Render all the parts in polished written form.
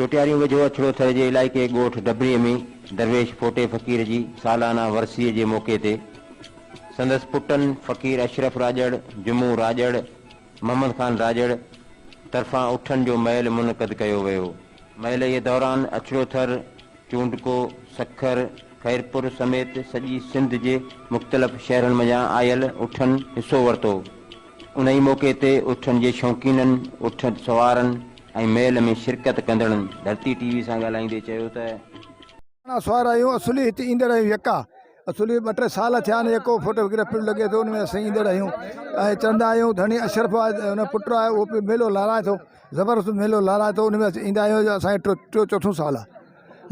چوٽياريون ويجهو اڇڙو ٿر جي علائقي ڳوٺ ڊبريء ۾ درويش ڦوٽي فقير جي سالانه ورسيء جي موقعي تي سندس پٽن فقير اشرف راڄڙ، جمعو راڄڙ، محمد خان راڄڙ طرفان اٺن جو ميل منعقد ڪيو ويو. ميلي جي دوران اڇڙو ٿر، چونڊڪو، سکر، خيرپور سميت سڄي سنڌ جي مختلف شهرن منجهان آيل اٺن حصو ورتو. انهي موقعي تي اٺن جي شوقينن، اٺ سوارن ۽ ميل ۾ شرڪت ڪندڙن ڌرتي ٽي وي سان ڳالهائيندي چيو ته. پاڻ سوار آهيون اصلي هتي ايندڙ آهيون يڪا اصلي ٻه ٽي سال ٿيا آهن يڪو فوٽو وغيره پڻ لڳي ٿو ان ۾ اسين ايندڙ آهيون ۽ چوندا آهيون ڌڻي اشرف آهي ان جو پٽ آهي اهو به ميلو لارائي ٿو زبردست ميلو لارائي ٿو ان ۾ اسين ايندا آهيون اسانجو ٽيو ٽيو چوٿون سال آهي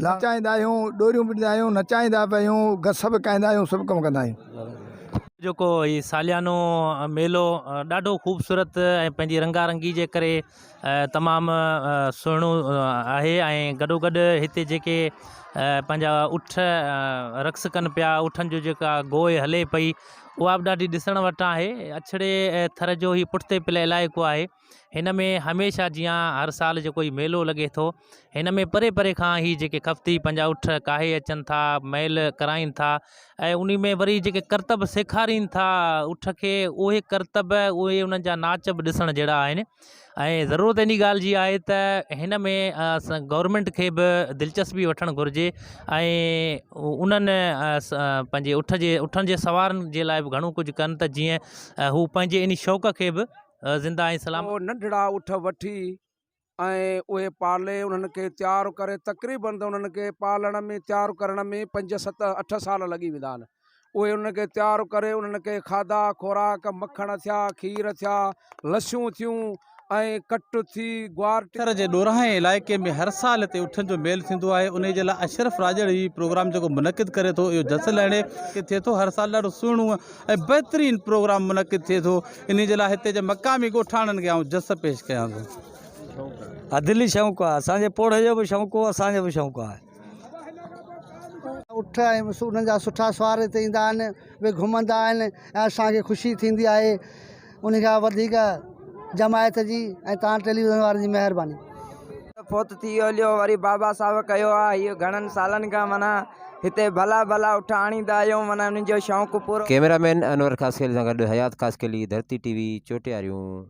نچائيندا آهيون ڏوريون به ڏيندا آهيون نچائيندا به آهيون گس به ڪائيندا آهيون سڀ ڪم ڪندا آهيون. جيڪو هي ساليانو ميلو ڏاڍو خوبصورت ۽ پنهنجي رنگا رنگي جي ڪري تمام سهڻو آهي ۽ گڏو گڏ هتي جيڪي پنهنجا اٺ رقص ڪن پيا اٺن جو جيڪا گوء هلي پئي اها به ڏاڍي ڏسڻ وٽان آهي اڇڙي ٿر جو هي پٺتي پيل علائقو آهي هن ۾ هميشه جيان هر سال جيڪو هي ميلو لڳي ٿو هن ۾ پري پري کان هي جيڪي خفتي پنهنجا اٺ ڪاهي اچن ٿا ميل ڪرائين ٿا ۽ انهي ۾ وري جيڪي ڪرتب سيکارين ٿا اٺ کي اهي ڪرتب اهي انهن جا ناچ به ڏسڻ جهڙا آهن ۽ ضرورت انهي ڳالهه جي آهي ته هن ۾ گورنمينٽ کي به دلچسپي وٺڻ گهرجي ۽ انهن پنهنجي اٺ جي اٺن جي سوارن جي لاء به گهڻو ڪجهه ڪن ته جيئن هو پنهنجي انهي شوق کي به زنده ۽ سلامت. پوء ننڍڙا اٺ وٺي ۽ اهي پالي انهن کي تيار ڪري تقريبن ته انهن کي پالڻ ۾ تيار ڪرڻ ۾ پنج ست اٺ سال لڳي ويندا آهن اهي انهن کي تيار ڪري انهن کي کاڌا خوراڪ مکڻ ٿيا کير ٿيا لسيون ٿيون ۽ ڪٽ ٿي گوار ٿر جي ڏورانهين علائقي ۾ هر سال هتي اٺن جو ميل ٿيندو آهي انهي جي لاء اشرف راڄڙ هي پروگرام جيڪو منعقد ڪري ٿو اهو جس لهڻي ٿئي ٿو هر سال ڏاڍو سهڻو ۽ بهترين پروگرام منعقد ٿئي ٿو انهي جي لاء هتي جي مقامي ڳوٺاڻن کي آئون جس پيش ڪيان ٿو. دلي شوق آهي اسان جي پوڙهي جو به شوق هو اسان جو به شوق آهي. اٺ ۽ انهن جا سٺا سوار هتي ايندا آهن اهي گهمندا آهن ۽ اسان کي خوشي ٿيندي آهي ان کان وڌيڪ جماعت جي ۽ توهان ٽيليويزن وارن جي مهرباني. فوت ٿي ويو هليو وري بابا صاحب ڪيو آ هي گهڻن سالن کان معنيٰ هتي ڀلا ڀلا اٺ آڻيندا آهيون معنيٰ انهن جو شوق پورو ڪئميرا مين انور خاصخيلي سان گڏ حيات خاصخيلي، ڌرتي ٽي وي، چوٽياريون.